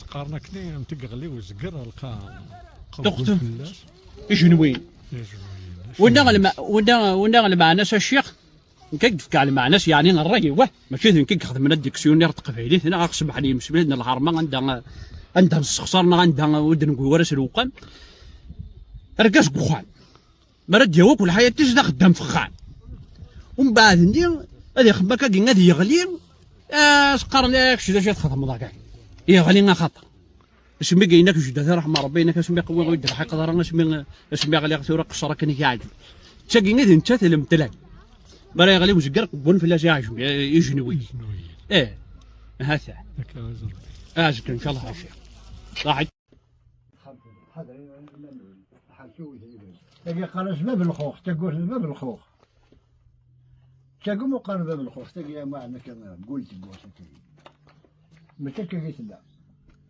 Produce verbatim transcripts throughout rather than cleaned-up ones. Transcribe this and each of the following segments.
Qqaren akken, am tigeɣli uzger, lqa-, Tuqt-, qewwen fell-as. Ijenwiyen. Ijenwiyen. Winna lma-, winna, winna lmeɛna-s a ccix, nekk ad k-d-fkeɣ lmeɛna-s, yeɛni ṛṛay-iw, wah, mačči d nekk i ixedmen adiksiyunir n teqbaylit, neɣ ad ɣ-semmḥen yimesmiden n lḥerma, anda, anda nessexṣer, neɣ anda ur d-negwi wara s lewqam. Argaz n uxxam. Mi ara d-yawi akk lḥayat-is d axeddam f uxxam. Umbeɛd-nni ad ixemmem akkagi ad yeɣli, ah, s-qqaren, "Ah, kečč d acu i txedmeḍ akka?" Yeɣli axaṭer. Asmi i yenna-k juddat, ṛeḥma Ṛebbi, yenna-k asmi qewwiɣ ur yi-d-lḥiqeḍ ara, asmi, asmi ɣliɣ tura qeṣṣer akken i k-yeɛǧeb. D tagi i d nettat lmetla. Mi ara yeɣli uzegger, qewwen fell-as iɛejmi, ijenwi. Ijenwi. Ih. Hata. Akka, azul. Azekka, incallah, a ccix. Ṛaḥ. Tagi qqaren-as bab lxux, tagurt n bab lxux. Tagi mu qqaren bab lxux, tagi ya muɛna kan, gul tagurt tagi. Mačči akka i tella.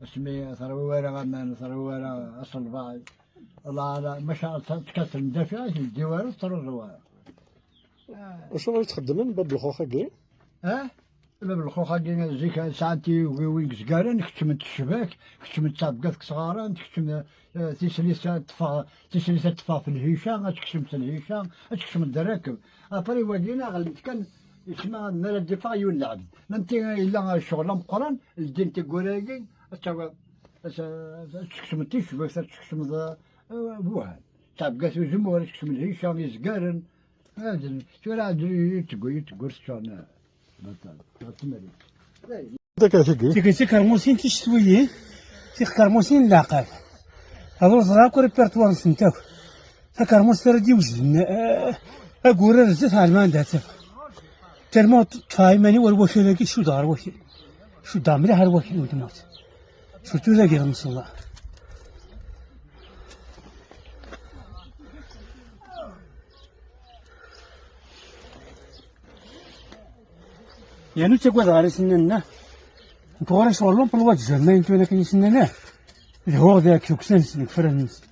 Asmi terwi wara aman, terwi wara aṣelbaɛ. Ala, ala, maca tekkat temdafiɛt, yeddi wara, tettruẓu wara. Acu i txeddmem bab lxux-agi? Ah? Bab lxux-agi zik sɛan tiyugiwin deg izgaren, keččment ccbak, keččment ttɛebga deg isɣaren, keččem, eh, tislit ad teffeɣ, tislit ad teffeɣ f lhica, ad tekcem s lhica, ad tekcem d rrakeb. Après wagi neɣlent kan, yesma mi ara d-iffeɣ yiwen lɛebd. Même ti yella ccɣel ameqqran, ldin tiggura-agi, ad tawi-, ad, ad tekcem ticbak, ad tekcem d, eh, buhan. Ttɛebga s uzemmur, ad tekcem lhica, izgaren. Ad, tura ad yetteggu, yetteggu teččur. Dak tagi. Tigi d tikermusin ticetwiyin, tikermusin n leɛqab. Ad ur ẓriɣ akk répertoire-nsent akk. Takermust ara d-iwejden, eh, agurar zdat ɛelma anda ad taf. Tellement ṭṭfeɣ iman-iw ar wakal-agi, cuddeɣ ar wakal. Cuddeɣ mliḥ ar wakal n tmurt. Surtout dagi d Mṣella. Yernu ttagadeɣ ara isennanen-a. Nekk ɣur-i ccɣel l'emploi des jeunes, ayen tun akken isennanen. Lehwaɣ di tukksa-nsen, deg ufran-nsen.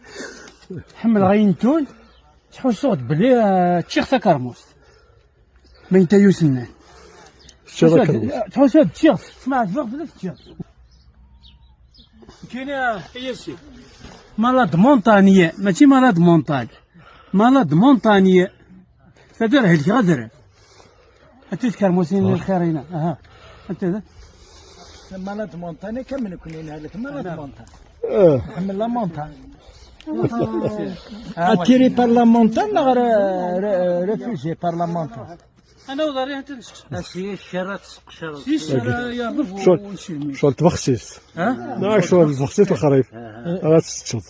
Ḥemmleɣ ayen tun, ttḥussuɣ-d belli, ah, ččiɣ takermust. Ma yenta yusennan. Teččiḍ takermust. Ttḥussuɣ-d ččiɣ-tt, ma ɛeǧbeɣ fell-ak ččiɣ-tt. Kini, ah, yasi. Malade montagne, mačči malade montagne. Malade montagne. Tadar helkeɣ adrar. Anta tkermusin n lxir-ina? Aha. Anta da? Malade montagne, kamel nekkni nhalek malade montagne. Eh. Nḥemmel la montagne. Attiré par la montagne, neɣ re-, re-, refusé par la montagne? Ana uḍar-i anta nesqes. Asi ccara tesqecreḍ. Si ccara yerḍef. Col, col tbexsist. Ha? Neɣ col tbexsist lexrif. Ara teččeḍ.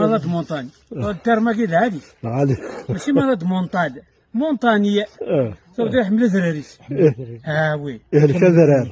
Malade montagne. Terme-agi d lɛali. Lɛali. Mačči malade montagne. Montagne. Eh. Tawdi iḥemmel adrar-is. Eh. Ah, oui. Ihlek adrar.